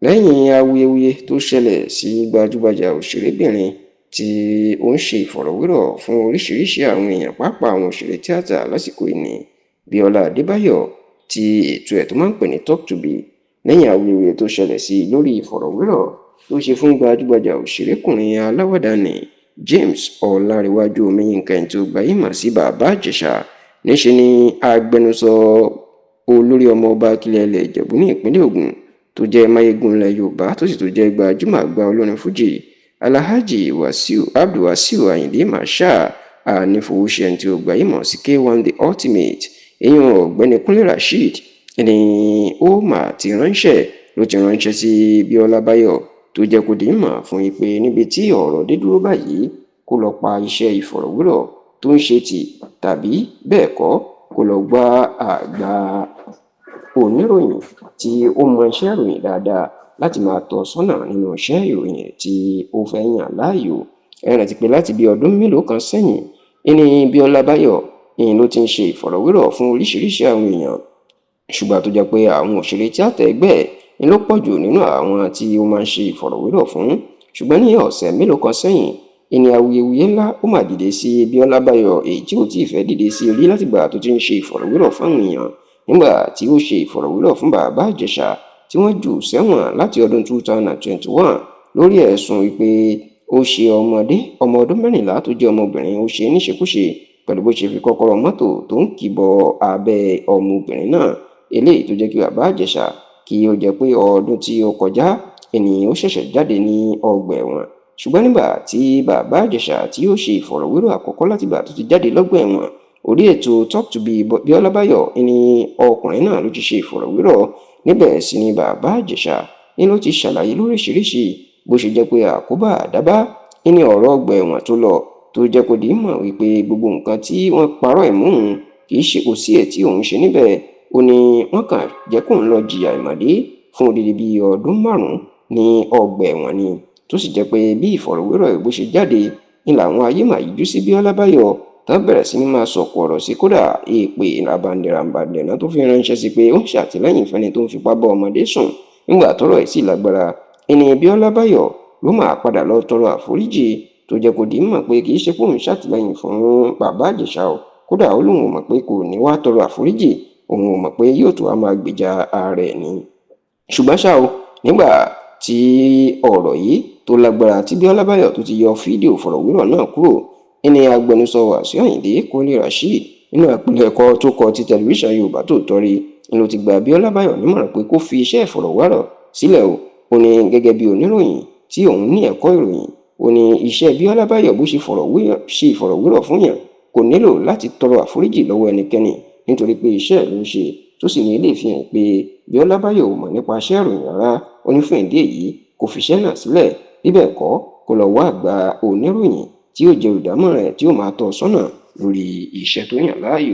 Lẹ́yìn awuyewuye tó ṣẹlẹ̀ sí gbajúgbajà òṣèrébìnrin tí ó ń ṣe ìfọ̀rọ̀wérọ̀ fún oríṣiríṣi àwọn èèyàn, pàápàá àwọn òṣèré tíátà lásìkò ìní, Bíọ́lá Adébáyọ̀, tí ètò ẹ̀ tó máa ń pè ní Talk to B. Lẹ́yìn awuyewuye tó ṣẹlẹ̀ sí lórí ìfọ̀rọ̀wérọ̀ tó ṣe fún gbajúgbajà òṣèrékùnrin aláwàdà ní James Ọlárẹ̀wájú Omiyinka, ẹni tí ó gbayé mọ̀ sí Bàbá Ìjẹ̀ṣà, níṣe ni agbẹnusọ olórí ọmọọba Akílẹ̀ ilẹ̀ Ìjẹ̀bú ní ìpínlẹ̀ Ògùn, tó jẹ́ máyégún ilẹ̀ Yorùbá, tó sì tún jẹ́ gbajúmọ̀ àgbà olórin fújì, Alhaji Wasiu Abdulwasiu Ayinde Marshal Anífowóṣe, ẹni tí ó gbayé mọ̀ sí K1 The Ultimate, ìyẹn Ọ̀gbẹ́ni Kúnlé Rasheed, ni ó mà ti ránṣẹ́ ló ti ránṣẹ́ sí Bíọ́lá Báyọ̀, tó jẹ́ kó di mọ̀ fún yín pé níbi tí ọ̀rọ̀ dé dúró báyìí, kó lọ pa iṣẹ́ ìfọ̀rọ̀wérọ̀ tó ń ṣe tì, tàbí bẹ́ẹ̀ kọ́, kó lọ gba àgbà oníròyìn tí ó mọ iṣẹ́ ìròyìn dáadáa láti máa tọ́ sọ́nà nínú iṣẹ́ ìròyìn tí ó fẹ́ yàn láàyò. Ẹ rántí pé láti bí ọdún mélòó kan sẹ́yìn ìní Bíọ́lá Báyọ̀ ìyìn ló ti ń ṣe ìfọ̀rọ̀wérọ̀ fún oríṣiríṣi àwọn èèyàn, ṣùgbọ́n tó jẹ́ pé àwọn òṣèré tíátà ẹgbẹ́ ẹ̀ ni ló pọ̀ jù nínú àwọn tí ó máa ń ṣe ìfọ̀rọ̀wérọ̀ fún. Ṣùgbọ́n ní ọ̀sẹ̀ mélòó kan sẹ́yìn ìní awuyewuye ńlá ó mà dìde sí Bíọ́lá Báyọ̀, èyí tí ò tí ì fẹ́ dìde sí rí látìgbà tó ti ń ṣe ìfọ̀rọ̀wérọ̀ fáwọn èèyàn, nígbà tí ó ṣe ìfọ̀rọ̀wérọ̀ fún Bàbá Ìjẹ̀ṣà tí wọ́n jù sẹ́wọ̀n láti ọdún 2021 lórí ẹ̀sùn wípé ó ṣe ọmọdé ọmọ ọdún 14 tó jẹ́ ọmọbìnrin, ó ṣe é níṣekúṣe pẹ̀lú bó ṣe fi kọ́kọ́rọ́ mọ́tò tó ń kì bọ abẹ́ ọmọbìnrin náà. Eléyìí tó jẹ́ kí Bàbá Ìjẹ̀ṣà kí ó jẹ́ pé ọdún tí ó kọjá ènìyàn ó ṣẹ̀ṣẹ̀ jáde ní ọgbà ẹ̀wọ̀n. Ṣùgbọ́n nígbà tí Bàbá Ìjẹ̀ṣà tí ó ṣe ìfọ̀rọ̀wérọ̀ àkọ́kọ́ látìgbà tó ti jáde lọ́gbà ẹ̀wọ̀n, orí ètò Talk to B Bíọ́lá Báyọ̀ ní ọkùnrin náà ló ti ṣe ìfọ̀rọ̀wérọ̀. Níbẹ̀ sì ni Bàbá Ìjẹ̀ṣà ní ló ti ṣàlàyé lóríṣiríṣi bó ṣe jẹ́ pé àkóbá àdábá ní ọ̀rọ̀ ọgbà ẹ̀wọ̀n tó lọ, tó jẹ́ kó di mọ̀ wípé gbogbo nǹkan tí wọ́n parọ́ ẹ̀ mọ́ òun, kì í ṣe kò sí ẹ̀ tí òun ṣe níbẹ̀. Ó ní wọ́n kàn jẹ́ kóun lọ jìyà ìmọ̀dé fún odidi bíi ọdún 5 ní ọgbà ẹ̀wọ̀n ni, tó sì jẹ́ pé bí ìfọ̀rọ̀wérọ̀ ẹ̀ bó ṣe jáde ní làwọn ayé mà yíjú sí Bíọ́lá Báyọ̀, tán bẹ̀rẹ̀ sí ní máa sọ̀kò ọ̀rọ̀ sí, kódà èpè ràbàǹdẹ̀ràbàǹdẹ̀ náà tó fi ránṣẹ́ sí pé ó ń ṣàtìlẹ́yìn fẹ́ni tó ń fipá bá ọmọdé sùn. Nígbà tọ́rọ̀ ẹ̀ sì lágbára, ìní Bíọ́lá Báyọ̀ ló máa padà lọ tọrọ àforíjì, tó jẹ́ kó di mọ̀ pé kì í ṣe pé òun ṣàtìlẹ́yìn fún Bàbá Ìjẹ̀ṣà o. Kódà ó lóun ò mọ̀ pé kò ní wá tọrọ àforíjì, òun ò mọ̀ pé yóò tó wá máa gbèjà ara ẹ̀ ni. Ṣùgbọ́n ṣá o, nígbà tí ọ̀rọ̀ yìí tó lágbára, tí Bíọ́lá Báyọ̀ tó ti yọ fídíò ìfọ̀rọ̀wérọ̀ náà kúrò, ẹni agbẹnusọ Wàsíù Àyìndé Kúnlé Rasheed, nínú àpilẹ̀kọ tó kọ ti tẹlifíṣàn Yorùbá Tòótọ́ rí ló ti gba Bíọ́lá Báyọ̀ nímọ̀ràn pé kó fi iṣẹ́ ìfọ̀rọ̀wérọ̀ sílẹ̀ o. Ó ní gẹ́gẹ́ bí oníròyìn tí òun ní ẹ̀kọ́ ìròyìn, ó ní iṣẹ́ Bíọ́lá Báyọ̀ bó ṣe ìfọ̀rọ̀wérọ̀ fún yàn kò nílò láti tọrọ àforíjì lọ́wọ́ ẹnikẹ́ni, nítorí pé iṣẹ́ ló ń ṣe, tó sì ní ilé ìfihàn pé Bíọ́lá Báyọ̀ ò mọ̀ nípa iṣẹ́ ìròyìn rárá. Ó ní fún ìdí èyí, kó fiṣẹ́ náà sílẹ̀, bí bẹ́ẹ̀ kọ́, kó lọ wá àgbà oníròyìn tí yóò jẹ́ olùdámọ̀ràn ẹ̀ tí yóò máa tọ́ ọ sọ́nà lórí iṣẹ́ tó yàn láàyò.